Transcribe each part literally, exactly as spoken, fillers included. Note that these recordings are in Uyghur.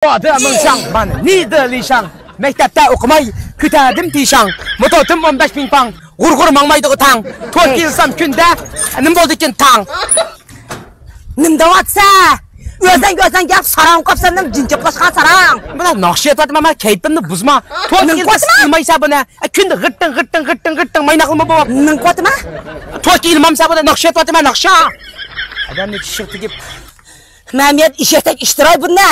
ئادەمنىڭ شاڭ، مانا نىدېلى شاڭ. مەكتەپتە ئوقۇماي، كۆتەردىم تىشاڭ. موتوردىم ئون بەش پىڭ پاڭ. غۇر-غۇر ماڭمايدىغۇ تاڭ. تورت يېزسام كۈندە، نېمە بولدىكىن تاڭ؟ نېمە دەۋاتسە؟ ئۆزۈڭ، ئۆزۈڭ گەپ ساراڭ قاپسەن، نېمە جىنچاپلاشقان ساراڭ؟ مانا ناخشا ئېيتىۋاتىمەن، مەن كەيپىمنى بۇزما. تورت نېمە يېزسا قوتما؟ ئىلمايسا بۇنى. ئە، كۈندە غىرتىڭ، غىرتىڭ، غىرتىڭ، غىرتىڭ مايناقلىما بولۇپ. نېمە قوتما؟ تورت ئىلمامسا بۇنى ناخشا ئېيتىۋاتىمەن، ناخشا. ئادەمنى چىشىق تېگىپ. مەمىيەت ئېشەكتەك ئىشتىراي بۇنى.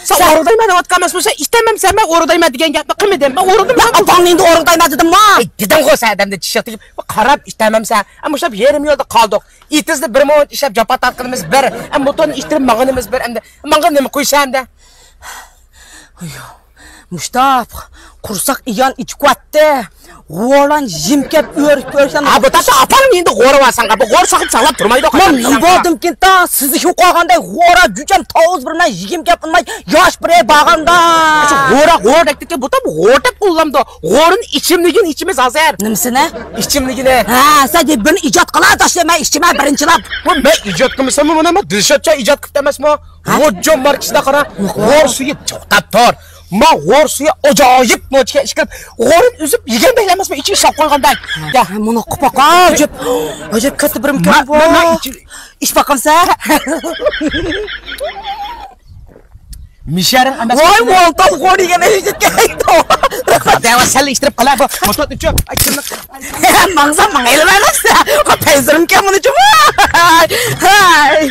سەن ئورۇقدايمەن دەۋاتقان ئەمەسمۇ؟ سەن ئىتەمەمسەن، مەن ئورۇقدايمەن دېگەن گەپنى قىلمىدىم. مەن ئورۇقدىمەن. مەن ئاپاڭنى ئەمدى ئورۇقدايمەن دېدىممۇ؟ ئېي، دېدىڭغۇ سەن ئادەمنى چىشىق تېگىپ. قاراپ ئىتەمەمسەن. ئە، مۇشۇنداق يېرىم يولدا قالدۇق. ئېتىزدا بىر مۇنچە ئىشلەپ جاپا تارتقىنىمىز بىر. ئە، موتورنى ئىتتىرىپ ماڭغىنىمىز بىر. ئەمدى ماڭغان نېمە قويسا ئەمدى؟ مۇشتاپ، قورساق ئىيان ئىچىكۋاتتى. غوران يېم كەپ ئۆرۈك كۆرسەم. ھا، بۇ تاتا ئاپاڭ ئەمدى غورا بارساڭ، بۇ غور ساقىپ ساقلاپ تۇرمايدۇ. مەن نېمە بولدۇمكىن تا، سىز شۇ قالغاندەك غورا جۈجەم تاۋۇز بىر مەن يېگىم كەپ ئۇنماي ياش بىرى بارغاندا. شۇ غورا، غور دەكتىكى بۇ تاپ غور دەپ قوللامدۇ. غورىنى ئىچىملىكىنى ئىچىمىز ھازىر. نېمىسىنى؟ ئىچىملىكىنى. ھە، سەن دە بىرنى ئىجاد قىلا داشلىما ئىچىمە بىرىنچىلەپ. بۇ مەن ئىجاد قىلمىساممۇ، مانا دىلشاتچا ئىجاد قىپتۇ ئەمەسمۇ؟ ھە؟ غوججو ماركىسىدا قارا. يوق. غور سۈيى توختاپ تۇر. ما غور سۈيى ئاجايىپ نوچكا ئىشقىلىپ، غورىنى ئۈزۈپ يېگەن بەيلەمەسمۇ ئىچىگە ساپ قويغاندەك. يا. ھە، مۇنى قىپ باقا، ئاجايىپ. ئاجايىپ كاتتا بىر ئىمكان بار. ئىچ باقامسە. مىشەرىڭ ئەمەس. ۋاي، مونتال غور يېگەن ئەيشەتكەن. دەۋا سەل ئىشتىرىپ قالا بۇ. موتور ئۈچۈپ. ئاي، كىمنىڭ ماڭسام ماڭايلى بەرمەس. پەيزىرىمكەن بۇنى جۇمۇ. ھاي.